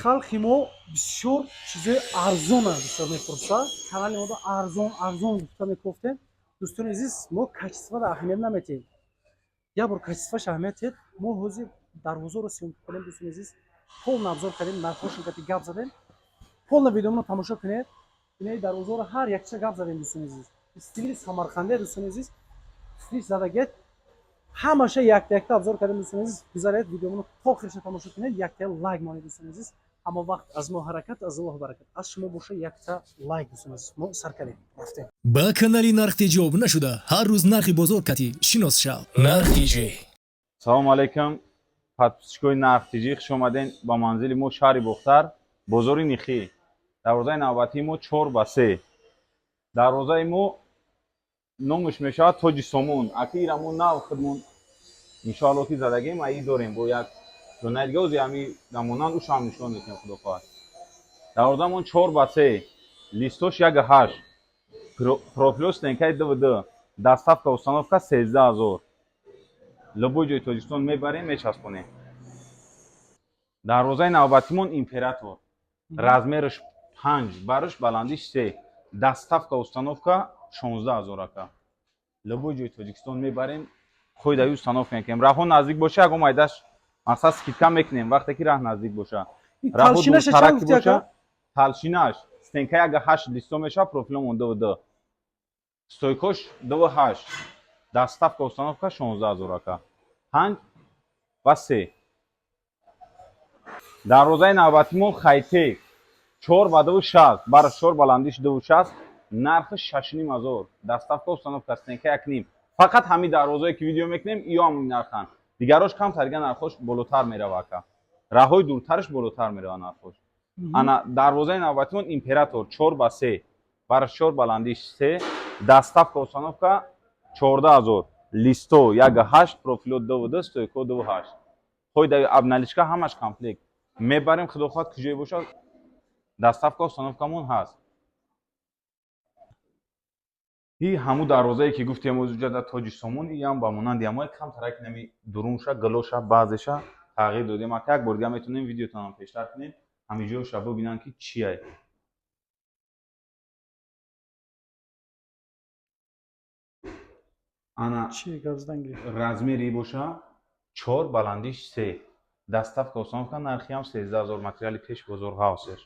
Халқи мо бисёр чизои арзона бисёр мепурсад. Канали мода арзон арзон гуфта мекофтем. Дӯстони азиз, мо качествода аҳамият наметиҳем, як бор качествош аҳамият диҳед. Мо ҳозир дарвозаро съёмка кардем, дӯстони азиз, полный обзор кардем, нархҳошон кати гап задем. Полный видеоморо тамошо кунед. Инаи дарвозаро ҳар якча гап задем, дӯстони азиз. Стили самарқандия, дӯстони азиз, стилиш задагет, ҳамаша якта якта обзор кардем. Дӯстони азиз, гузаред, видеоморо то охириша тамошо кунед, якта лайк монед. Дӯстони азиз, ҳама вақт аз мо ҳаракат, аз Аллоҳ баракат, аз шумо боша якта лайк. Дӯстони азиз, мо сар кардем, рафтем. Ба канали Нарх ТЖ обуна шуда, ҳар рӯз нархи бозор кати шинос шав. Нарх ТЖ. Салому алайкум, подписчикои Нарх ТЖ, хуш омаден ба манзили мо, шаҳри Бохтар, бозори Нихӣ. Дарвозаи навбатии мо 4 ба 3. Дарвозаи мо номаш мешавад Тоҷи Сомон. Аки ира мо нав худмон, иншоалло, ки задагем, аи дорем бо як донаи дига, ози ҳами дамонанд, ушам нишон метиҳем, худо хоҳад. Дарвозамон 4 ба 3, листош 1,8, профило стенкаи двд, доставка, установка 13 000. Любой ҷои Тоҷикистон мебарем, мечаспонем. Дарвозаи навбатимон Император, размераш 5, барш баландиш 3, доставка, установка 16 000, ака. Любой ҷои Тоҷикистон мебарем, қоидаи установка мекунем. Раҳҳо наздик боша, ягон майдаш, мақсад, скидка мекунем, вақте ки раҳ наздик боша. Раҳҳо Толщинаша дуртара чанд ки гуфти, боша, ака? Толщинаш стенка 1,8 листо мешава, профиломон 2,2, стойкош 2,8, доставка, установка 16 000, ака. 5 ба 3. Дарвозаи навбатимон Хайтек, 4 ба 2,60, бараш 4, баландиш 2,60, нархи 6 500, доставка, установка стенка 1,5. Фақат ҳамин дарвозае ки видео мекунем, иё ҳам нарханд, дигарош камтар, дига нархош болотар мерава, ака. Раҳҳои дуртараш болотар мерава нархош. Ана дарвозаи навбатимон Император, 4 ба 3, бараш 4, баландиш 3, доставка, установка 14 000, листо 1,8, профило 2,2, стойко 2,8, қоидаи обналичка, ҳамаш комплект. Мебарем, худо хоҳад, куҷое бошад, доставка, установкамон ҳаст. И ҳамун дарвозае ки гуфтем озуҷа дар Тоҷи Сомон, иам ба монанди ҳамое, камтарак нами дурунша, гилоша, баъзеша тағйир додем, ака. Як бор дига метавонем видеотонам пештар кунем, ҳамиҷоша бибинанд, ки чиай. Ана. Чи гап задан гирифт? Размери боша 4, баландиш 3, доставка, установка, нархиам 13 000. Материали пеш бозор ҳавсеш.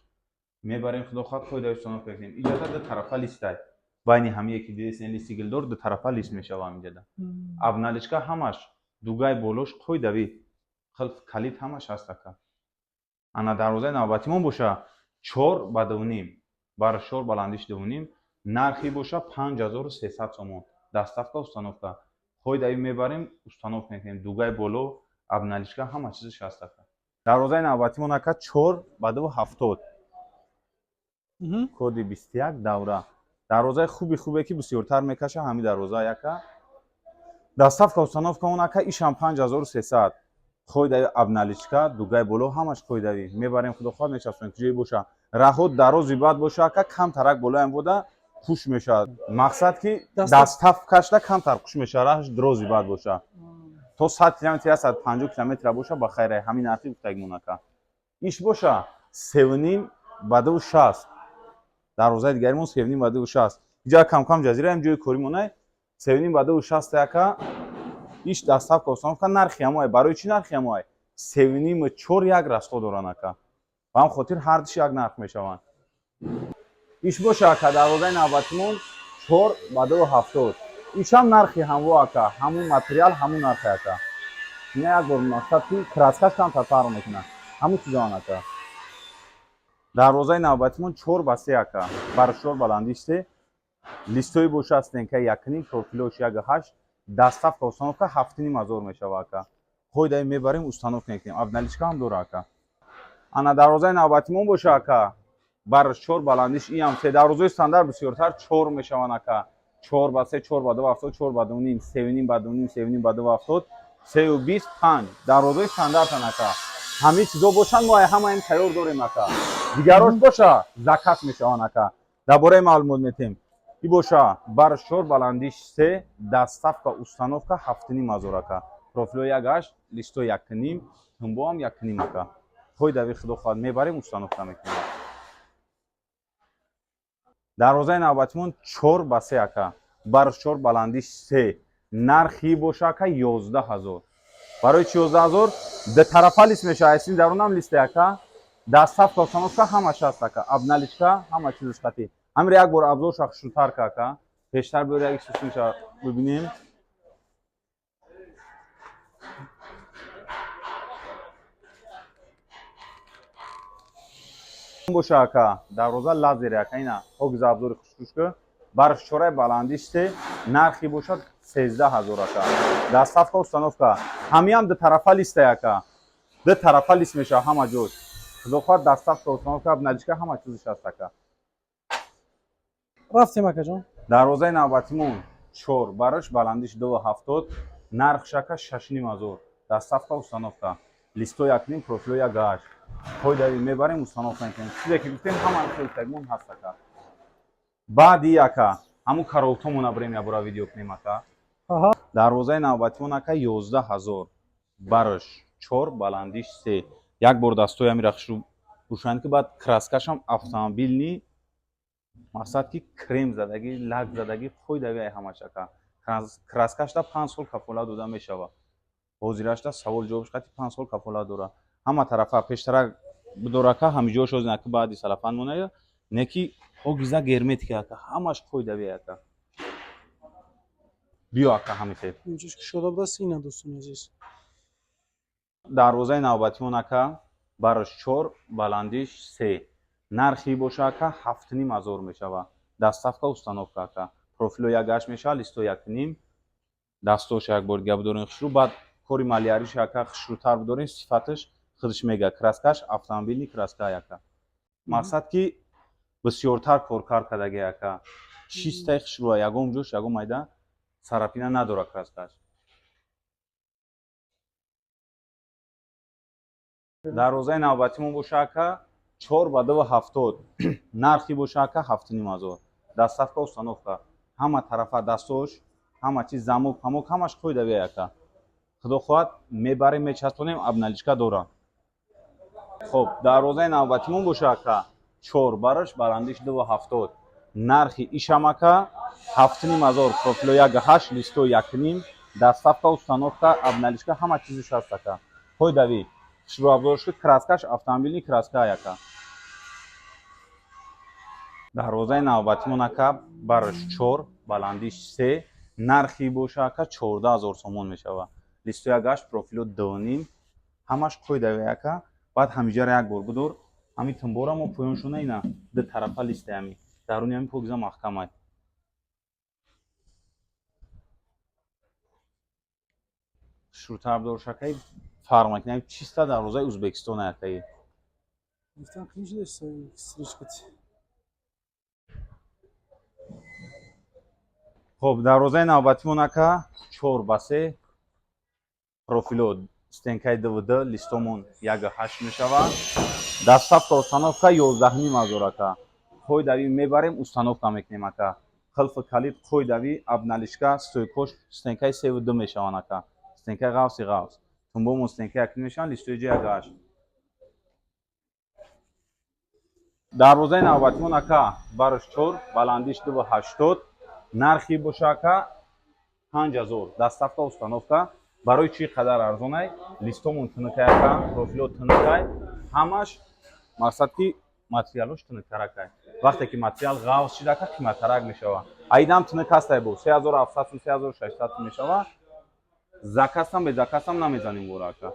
Мебарем, худо хоҳад, қоидаи установка кунем. Иҷоза ду тарафа листай, байни ҳамие ки дидесен, листи гилдор ду тарафа лист мешава. Ҳамиҷада обналичка, ҳамаш, дугай болош қоидавӣ, қилф, калид, ҳамаш ҳаст, ака. Ана дарвозаи навбатимон боша 4 ба 2,5, бар 4, баландиш 2,5, нархи боша 5300 сомон, доставка, установка. Қоидави мебарем, установка мекунем, дугай боло, обналичка, ҳама чизаш ҳаст, ака. Дарвозаи навбатимон, ака, 4 ба 2,70, коди 21 давра. Дарвозаи хуби хубе ки бисёртар мекаша ҳамин дарвоза, яка. Доставка, установка он, ака, ишам 5300, қоидави, обналичка, дугай боло, ҳамаш қоидавӣ. Мебарем, худо хоҳад, мечаспонем, куҷое боша. Раҳо дарози бад боша, ака, камтарак болоям бода хуш мешавад, мақсад ки доставкашда камтар хуш мешавад, раҳаш дрози бад боша. То 100 километр, 150 километра боша, ба хайра, ҳамин нархи гуфтагимон, ака. Иш боша 3,5 ба 2,60. Дарвозаи дигаримон 3,5 ба 2,60. Иҷа камкам ҷазираем, ҷои коримонай. 3,5 ба 2,60, ака. Иш доставка, установка, нархи ҳамоай. Барои чӣ нархи ҳамоай? 3,5, 4 як расход доранд, ака, ба ҳам хотир ҳардуш як нарх мешаванд. Иш боша, ака, дарвозаи навбатимон 4 ба 2,70. Ишам нархи ҳамво, ака, ҳамун материал, ҳамун нархи, ака. Ина як бор, мақсад ки краскаш камтар фарқ мекунад, ҳамун чизоан, ака. Дарвозаи навбатимон 4 ба 3, ака, бар 4, баландиш 3, листои боша стенка 1,5, профилош 1,8, доставка, установка 7 500 мешава, ака. Қоидаи мебарем, установка мекунем, обналичка ҳам дора, ака. Ана дарвозаи навбатимон боша, ака, бар 4, баландиш иам 3. Дарвозаи стандарт бисёртар 4 мешаванд, ака: 4 ба 3, 4 ба 2,70, 4 ба 2,5, 3,5 ба 2,5, 3,5 ба 2,70, 3,20, 5. Дарвозаи стандартан, ака. Ҳамин чизо бошанд, мо ҳамаин тайёр дорем, ака. Дигарош боша заказ мешаванд, ака, дар бораи маълумот метем. И боша бар 4, баландиш 3, доставка, установка 7 500, ака. Профило 1,8, листо 1,5, тумбоам 1,5, ака. Қойдави, худо хоҳад, мебарем, установка мекунем. Дарвозаи навбатимон 4 ба 3, ака, барш чор, баландиш се, нархи боша, ака, 11 000. Барои чи 11 000? Дутарафа лист мешава, айсин дарунам листе, ака. Доставка, установка ҳамаш ҳаст, ака, обналичка, ҳама чизаш қатӣ. Ҳамира як бор обзорша хушрӯтар ка, ака, пештар биёр, як сусунша бибинем. Боша, ака, дарвоза лазери, ака, ина ҳогиза обзори хушрӯш ку. Барш чорай, баландиш се, нархи бошад 13 000, ака, доставка, установка. Ҳамиам дутарафа листай, ака, ду тарафа лист мешава ҳама ҷой. Худо хоҳад, доставка, установка, обналичка, ҳама чизаш ҳаст, ака. Рафтем, акаҷон. Дарвозаи навбатимон чор бараш, баландиш 2,70, нархш, ака, 6,5 ҳазор. Доставка, установка, листо якним, профило як ҳашт. Қойдави, мебарем, установка мекунем. Чизе ки гуфтем, ҳама тагмон ҳаст, ака. Баъди, ака, ҳамун кароватомона бирем, ябора видео кунем, ака. Дарвозаи навбатимон, ака, 11 000, бараш чор, баландиш се. Як бор дастои ҳамира хушрӯ пӯшанд, ки баъд краскашам автомобильный, мақсад ки крем задагӣ, лак задагӣ, қойдави ай ҳамаш, ака. Краскашда 5 сол кафолат дода мешава. Ҳозирашда савол ҷавобш қати 5 сол кафолат дора. Ҳама тарафа пештарак бидорака, ҳамиҷош озина ки баъди салафан моная не ки ҳогиза герметика, ака, ҳамаш қойдави, ака. Биё, ака, ҳамихел. Инҷош кушода будааст, ина, дӯстони азиз. Дарвозаи навбатимон, ака, бараш чор, баландиш се, нархи боша, ака, 7,5 ҳазор мешава. Доставка, установка, ака. Профило як ҳашт мешава, листо якним. Дастоша як бор дига бидорем хушрӯ, баъд кори маляриш, ака, хушрӯтар бидорем, сифаташ худаш мега. Краскаш автомобильный краска, ака, мақсад ки бисёртар коркар кардаги, ака, чистаи хушрӯа, ягон ҷош ягон майда царапина надора краскаш. Дарвозаи навбатимон боша, ака, 4 ба 2,70, нархи боша, ака, 7,5 ҳазор. Доставка, установка, ҳама тарафа дастош, ҳама чиз, замок памок, ҳамаш қойдави, ака. Худо хоҳад, мебарем, мечаспонем, обналичка дора. Хоб, дарвозаи навбатимон боша, ака, чор бараш, баландиш 2,70, нархи ишам, ака, 7,5 ҳазор. Профило як ҳашт, листо якним, доставка, установка, обналичка, ҳама чизиш ҳаст, ака. Қойдави, хушрӯ обзор шуд, краскаш автомобильный краска, ака. Дарвозаи навбатимон, ака, бараш чор, баландиш се, нархи боша, ака, 14 000 сомон мешава. Листо як ҳашт, профило дуним, ҳамаш қойдави, ака. Баъд ҳамиҷара як бор бидор, ҳами тумбора мо поён шуна, ина ду тарафа листе, ҳами даруни ҳами покиза маҳкамай. Шурӯтар бидор, шакаи фарқ мекунад, чиста дарвозаи Ӯзбекистон, акаи. Гуфтам, қин шуда стрижкати. Хоб, дарвозаи навбатимон, ака, 4 ба 3, профило стенкаи двд, листомон як ҳашт мешава. Доставка, установка 11,5 ҳазор, ака. Қойдави, мебарем, установка мекунем, ака. Қилфи калид қойдави, обналичка, стойкош стенкаи севу ду мешаванд, ака, стенкаи ғафси ғафс. Тумбомон стенкаи якним мешаванд, листои ҷо як ҳашт. Дарвозаи навбатимон, ака, бараш чор, баландиш 2,80, нархи боша, ака, 5000. Доставка, установка. Барои чӣ қадар арзонай? Листомон тунукай, ака, профило тунукай, ҳамаш, мақсад ки материалош тунуктаракай. Вақте ки материал ғафз шид, ака, қиматтарак мешава. Айдам тунук ҳастай, бо 3700 сум, 3600 сум мешава. Заказам бе заказам намезанем гора, ака.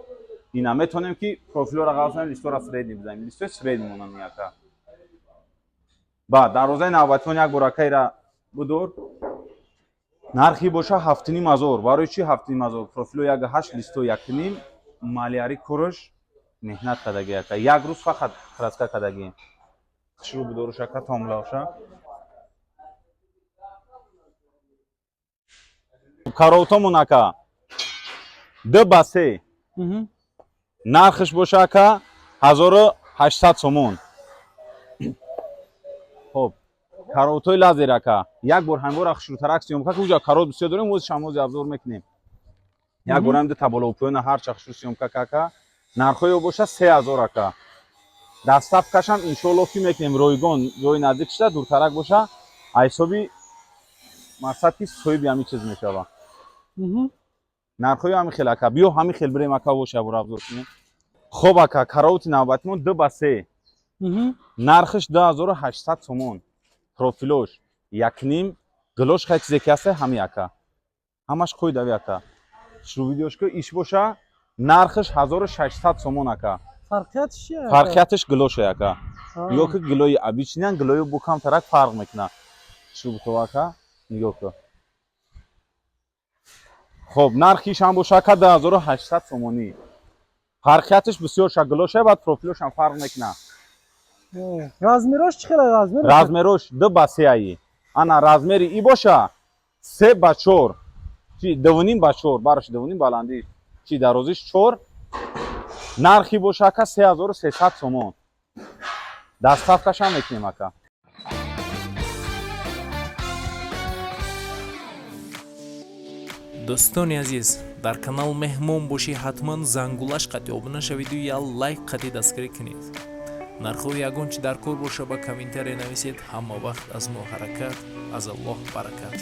Ина метавонем ки профилора ғафз занем, листора средний бизанем, листои средний монам, ака. Баъд дарвозаи навбатимон як бор, ака, ира будор. Нархи боша 7,5 ҳазор. Барои чӣ 7,5 ҳазор? Профило як ҳашт, листо якним, малярӣ кораш меҳнат кардагӣ, ака, як рӯз фақат краска кардагӣ. Хушрӯ бидоруш, ака, томлаша. Кароватомон, ака, 2 ба 3, нархш боша, ака, 1800 сомон. Хоб, кароватҳои лазер, ака, як бор ҳамвора хушрӯтарак съёмка ки уҷа кароват бисёр дорем, ози шамози обзор мекунем. Як бор ҳам дута боло поёна ҳарча хушрӯ съёмка ка, ака. Нархҳои ё боша 3000, ака. Доставкашам, иншоалло, ки мекунем ройгон. Ҷои наздик шуда, дуртарак боша, ҳисоби мақсад ки соҳиби ҳамин чиз мешава. Нархҳои ҳамин хел, ака. Биё, ҳамин хел бирем, ака, боша, буро обзор кунем. Хоб, ака, каровати навбатимон 2 ба 3. Нархиш 2800 сомон. Профилош 1,5, гилош хай чизе ки ҳаста ҳами, ака, ҳамаш қоидави, ака. Шурӯъ иш боша, нархиш 1600 сомон, ака. Фарқият чия? Фарқияташ гилоше, ака. Нигоҳ ки, гилои обычныян, гилои бу камтарак фарқ мекунад. Шурӯъ, ака, нигоҳ кун. Хоб, нархишам боша, ака, 2800 сомонӣ. Фарқияташ бисёр ша гилоше, баъд профилошам фарқ мекунад. Размерош чӣ хела размер? Размерош 2 ба 3 аи. Ана, размери и боша 3 ба 4, чи 2,5 ба 4, бараш 2,5 баландиш, чи дарозиш 4. Нархи боша, ака, 3300 сомон. Доставкашам мекунем, ака. Дӯстони азиз, дар канал меҳмон бошӣ, ҳатман зангулаш қатъи обуна шавиду я лайк қатъи дастгирӣ кунед. Нархҳои ягон чи дар кор боша, ба комментария нависед. Ҳама вақт аз мо ҳаракат, аз Аллоҳ баракат.